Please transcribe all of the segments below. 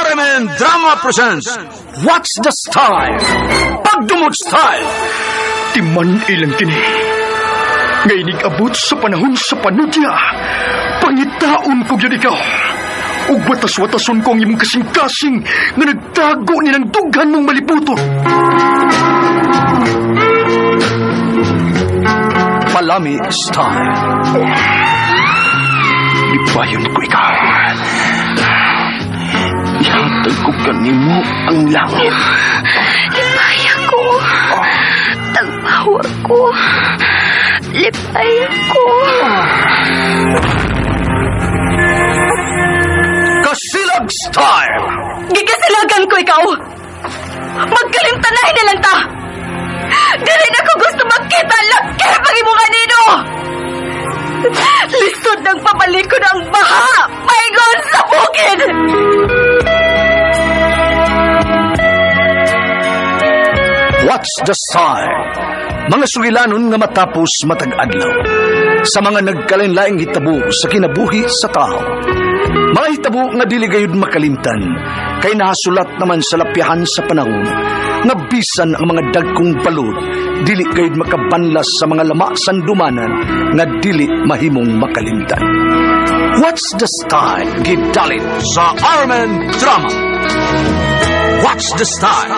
RMN Drama presents What's the Style? Pagdumot Style! Timan ilang kini. Nga abot sa panahon sa panudya. Pangitaon ko gyud ikaw. Ug watas-watason ko ang imong kasing-kasing nga nagtago ni ng dughan mong maliputon. Palami Style. Lipayon ko ikaw. Ihatag ko kanimo ang langit. Lipaya ko. Tagpawa ko. Lipaya ko. Kasilag Style! Gikasilagan ko ikaw. Magkalimtanahin na lang ta. Dili na ko gusto makita laki pag imo kanino. Lisod ng pabalikon ang baha. Paingon sa bukid. What's the Style? Mga sugilanon nga matapos matag adlaw. Sa mga nagkalain-laing hitabo sa kinabuhi sa tao. Mga hitabo nga dili gayud makalimtan, kay nahasulat naman sa lapyahan sa panahon, nga bisan ang mga dagkong balod, dili gayud makabanlas sa mga lama sandumanan nga dili mahimong makalimtan. What's the Style? Gidalit sa RMN Drama. What's the Style?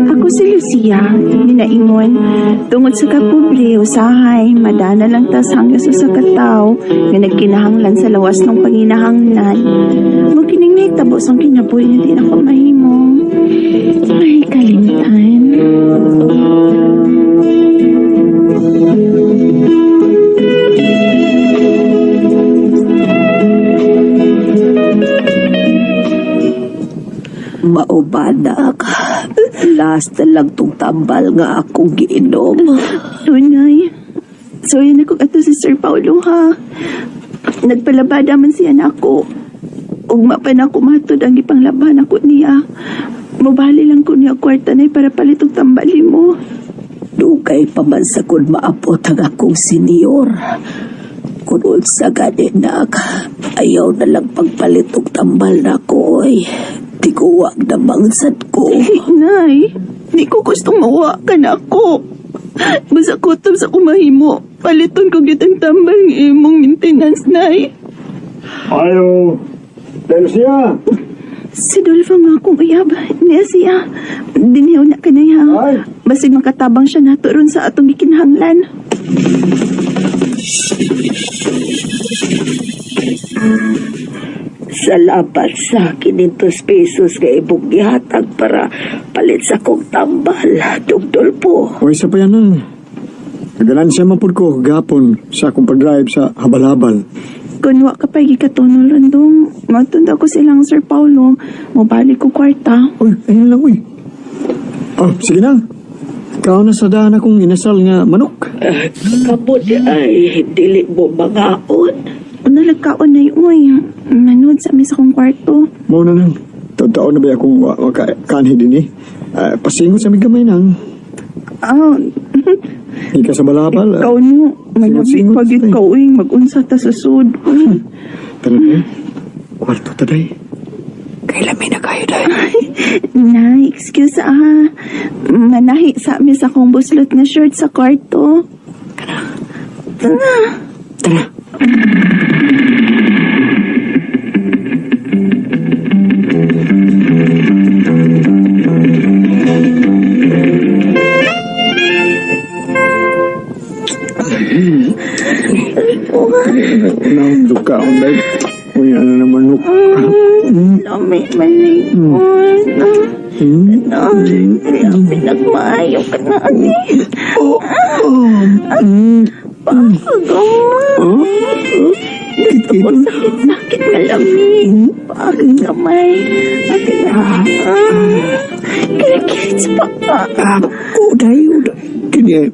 Ako si Lucia, ninaingon. Tungod sa kapobre, usahay, madana lang tas hanggang sa kataw, nga nagkinahanglan sa lawas ng panginahanglan. Mo kining nahitabo sa kinabuhi nga di na ko mahimong. Ay, kalimtan. Maubanak. Last na lang tong tambal nga akong giinom. Lunay, sorry na kung ato si Sir Paulo ha. Nagpalabada man siya na ako. Ugma pa na ako matod ang ipanglaban ako niya. Mubali lang ko niya kwarta na para palit og tambali mo. Dugay pa man sa kun maabot ang akong senior. Kung unsa gani nak, ayaw na lang pagpalit og tambal na ko oy. Tiguwag na mangsad ko. Nay, di ko gustong mawa ka na ako. Basta kutob sa kumahimo. Paliton ko gyud ang tambal ng imong maintenance, Nay. Ayo, Lucia. Si Dolfo nga akong uyab. Niya siya. Dinhiw na ka na ha. Ay. Basig makatabang siya nato ron sa atong gikinahanglan. Salamat sa 500 pesos nga imong gihatag para palit sa kong tambal. Dugdol po. Uy, sa pa yan ang. Nagalansya man pud ko gapon sa akong pag-drive sa habal-habal. Kun wa ka pa gikatunol rundong, matunda ko silang Sir Paulo, mobalik ko kwarta. Uy, ayun lang, uy. Oh, sige na. Ikaw na sa daan akong inasal nga manok. Kamot ay dili mo mangaon. Una lagkaon na uy. Manood sa mis akong kwarto. Mao na lang. Taon na ba akong kanhi din eh. Pasingot sa mig gamay nang. Ah, Ika sa balabal. ikaw no. Malapit Singot-singot pagit sa ka uy. Mag-unsa ta sa sud. Uy. Tara na eh. Kwarto taday. Kay lami na kayo dahil. Nay, excuse ah. Manahi sa amin sa akong buslot nga shirt sa kwarto. Tara. Tara. Nahundok ka akong dahil. Uy, ano naman nuk. Lami, malikot. Pinagmaayo ka na, ani. Pakagamay. Gusto ko sakit-sakit nga lami. Pakagamay. Akin na. Kirikit. Sakit sa paa. Ah, uday, uday. Kini.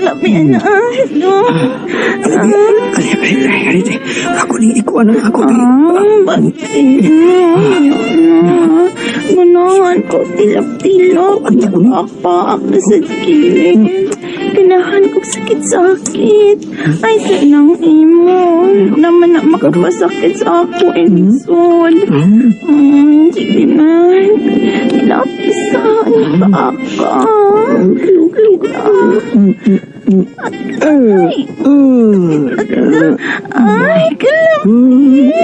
Labi na. No. Ay, ay, ay, ay, ay. Ako ni ikuan ang ako ni. Ah, bakit? Ganahan ko tilap-tilap. Nagpaak na sa kilid. Ganahan ko sakit-sakit. Ay, sa nang imo. Naman na makapasakit sa ako, Edison. Sige na. Tilapisan. Paaka. Ay, ay, kalami.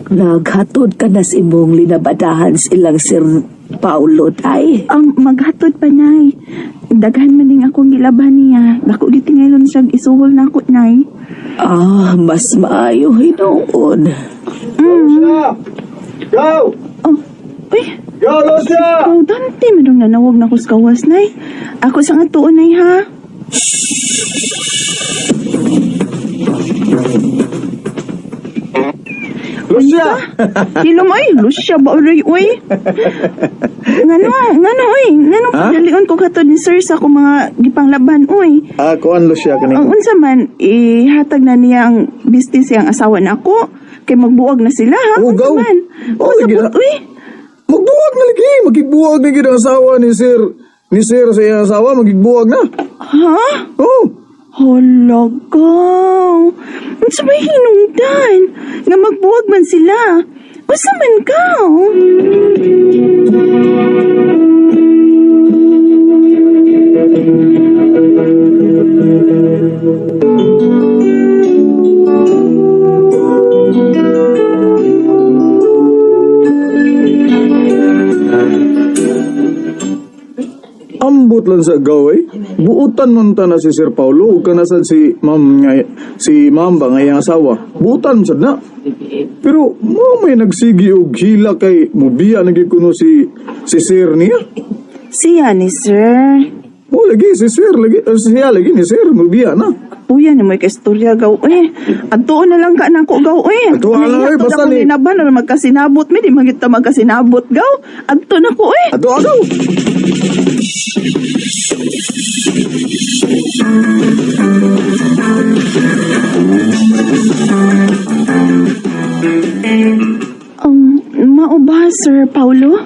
Naghatod ka na sa imong linabadahan silang Sir Paulo, day. Ang maghatod pa, Nay. Daghan man ding akong gilaban niya. Dako gyud tingaylon siya isuhol na ako, Nay. Ah, mas maayo hinuon. Go! Oh, uy, Go, Lucia! ikaw, Dante, madong nanawag na ko sa kawas, Nay. Ako sa nga tuon, Nay, ha? Lucia! Hilom, ay, Lucia ba, uy, uy? Ngano, ngano, uy? Ngano, Ha? padalion ko katod ni sir sa akong mga gipanglaban, uy. Ah, kuan Lucia kani. Ang unsa man, ihatag na niya ang business siyang asawa na ako. Kay magbuwag na sila, ha? Oh, Unsa go. man? Oh, Unsa lagi na. pud, uy? Magbuwag na lagi, magigbuwag na gid ang asawa ni Sir. Ni Sir sa iyang asawa magigbuwag na. Ha? Oh. Hala ka. Unsa may hinungdan? Nga magbuwag man sila. Unsa man ka? Ambot lang sa gaway. Buutan man ta na si Sir Paulo ug kana sad si Ma'am nga si Ma'am ba nga iyang asawa. Buutan sad na. Pero mo may nagsigi og hila kay mubiya na gyud kuno si si Sir niya. Siya ni sir. Mo lagi si Sir lagi eh, siya lagi ni Sir mubiya na. Uya ni mo istorya gaw eh. Adtuon na lang ka nako gaw eh. Adtuon na lang, eh, basta ni naban or magkasinabot mi di man gyud ta magkasinabot gaw. Adto na ko eh. Ato agaw. Mao ba Sir Paulo?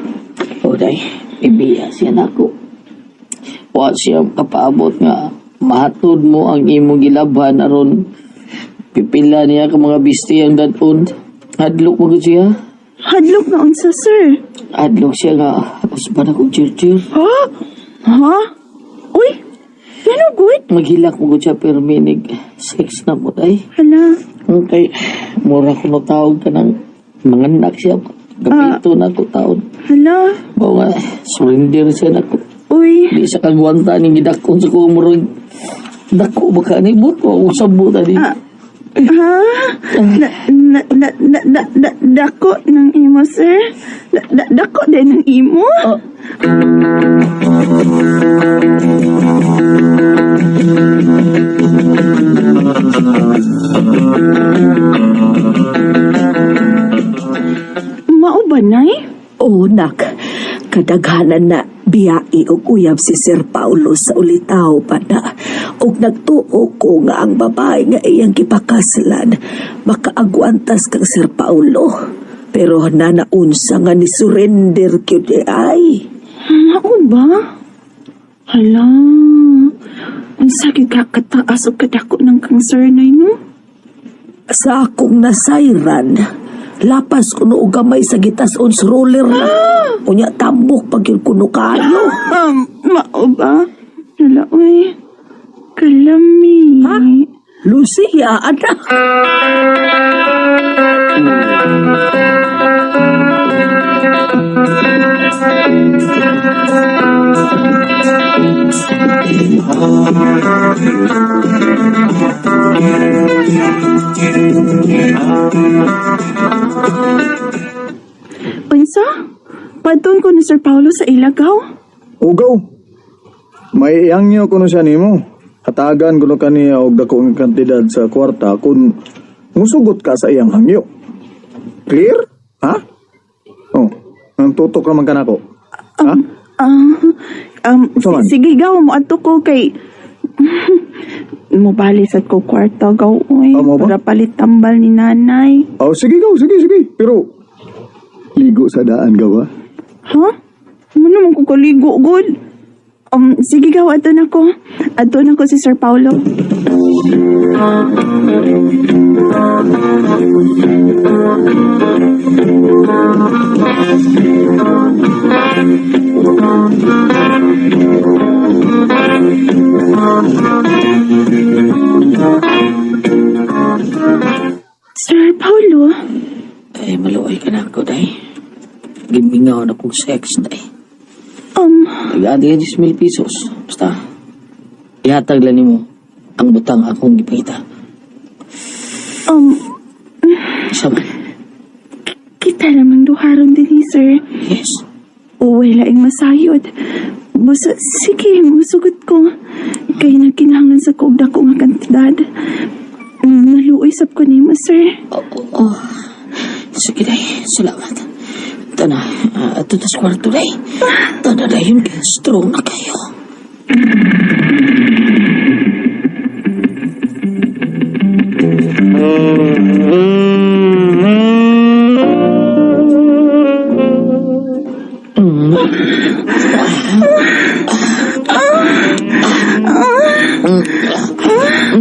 O day, ibiya siya nako. Wa siya kapaabot nga mahatod mo ang imong gilabhan aron pipila niya ka mga bisti ang dadon. Hadlok mo gud siya. Hadlok na unsa sir? Hadlok siya nga usban ako chir-chir. Ha? Ha? Uy, ngano good? Maghilak mo gud siya pero minig sex na mo day. Hala. Okay, mura ko tawag ka ng mga anak siya. Kapito na ko taon. Hala. Mao nga, surrender siya nako. Uy. Di sa kagwanta ni gidakon sa kong murag dako ba ka ni but wa usab mo tani. Ah. Ha? Na, na, na, na, na, na, dako ng imo, sir? Da, da, dako din ng imo? Ah. Mao ba, Nay? Oo, nak. Kadaghanan na biyai og uyab si Sir Paulo sa ulitaw pa na. Og nagtuo ko nga ang babae nga iyang gipakasalan makaagwantas kang Sir Paulo. Pero nanaunsa nga ni surrender gyud di ay. Mao ba? Hala. Unsa gyud ka kataas og kadako ng kang sir, Nay, no? Sa akong nasayran, lapas kuno og gamay sa gitas-on sa roller na. Unya tambok pag yun kuno kayo. Mao ba? Hala, uy. Kalami. Ha? Lucia, anak. Unsa? Padton ko ni Sir Paulo sa Ilagaw? Ugaw. May ihangyo kuno siya nimo. Hatagan kuno kaniya og dako nga kantidad sa kwarta kung musugot ka sa iyang hangyo. Clear? Ha? Oh, nang tutok raman ka nako. Ha? Ah, Unsa man? sige gaw, mo adto ko kay mobali sad ko kwarta gaw oy Ah, mo ba? para palit tambal ni nanay. Oh, sige gaw, sige, sige. Pero ligo sa daan gaw, ha? Ha? Mo naman ko kaligo gud. Sige gaw, adto na ko. Adto na ko si Sir Paulo. Sir Paulo, Ay, maluoy ka na ako, day. Gimingaw na kong sex, day. Nag-aadi ka 10,000 pesos. Basta, ihatag lang nimo ang butang akong gipangita. Isa man. Kita namang duharon din ni sir. Yes. Uway laing masayod. Busa, sige, musugot ko. Kay nagkinahanglan sa kog dako nga kantidad. Naluoy sab ko nimo, sir. Oo. Oh, Sige, day. Salamat. Tana, ato tas kwarto, day. Tana, day. Yun, strong na kayo.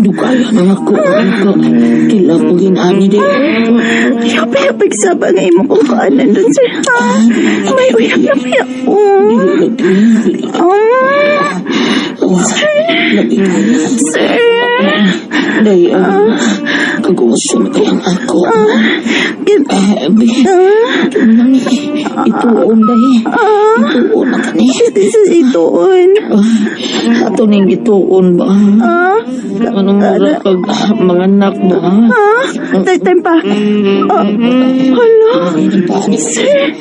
Dugaya na ako. Kila ko ginani, day. Ayaw pa yung pagsaba nga imo kong kaanan dun, sir, ha? May uyab na pa Oh. Lagi kaya. Sir. Day, kagawas na kayang ako. Be, nang ituon, day. Ituon na kani. Ituon. Ato ning ituon ba? Ah, Anong mura kag mga anak ba? ah, time pa. Ah, hala. Sir,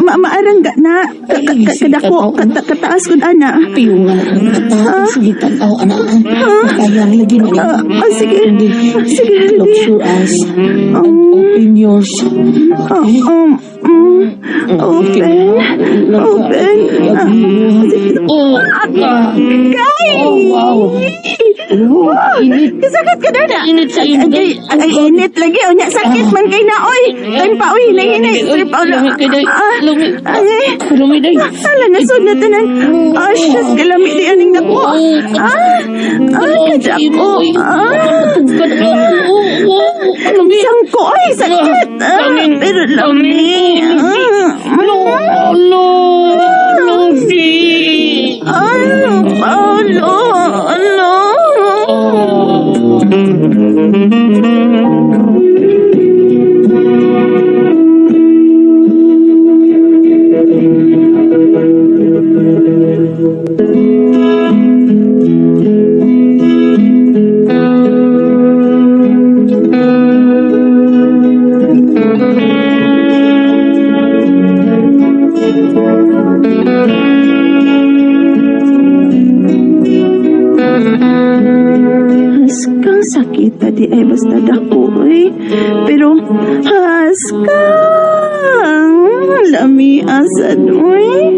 maarangga na. Kadako, kataas kun ana. Piyungan ang kata. Sugitan aw ana. Kaya lagi na Ah, sige. Sige, Close your eyes and open yours. Open. Open. Oh, ah. Kay! Oh, wow. Oh, init. Kasakit ka na na. Init sa init. Ay, ay, init lagi. Unya, sakit man kay na, oy. Time pa, oy. Hinay, hinay. Sir Paolo. Lumi ka, day. Ah, Lumi. Ay, Lumi, day. Ala, nasunod tanan. Ah, shucks, kalami di aning nako. Ah, ah, kadako. Ah, sangko, ay, sakit. Ah, pero lami. Ah, Lolo, Lucy. ah, Paolo, ano? Haskang sakit di ay basta dako eh. Pero haskang lami asad mo eh.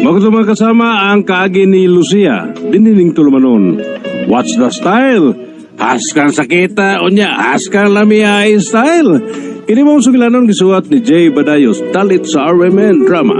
Magusto mga kasama ang kaagi ni Lucia, dinining tulumanon. What's the style? Haskan sakita, unya, haskan lamia style. Kini mong sugilanon gisuwat ni Jay Badayos, talit sa RMN Drama.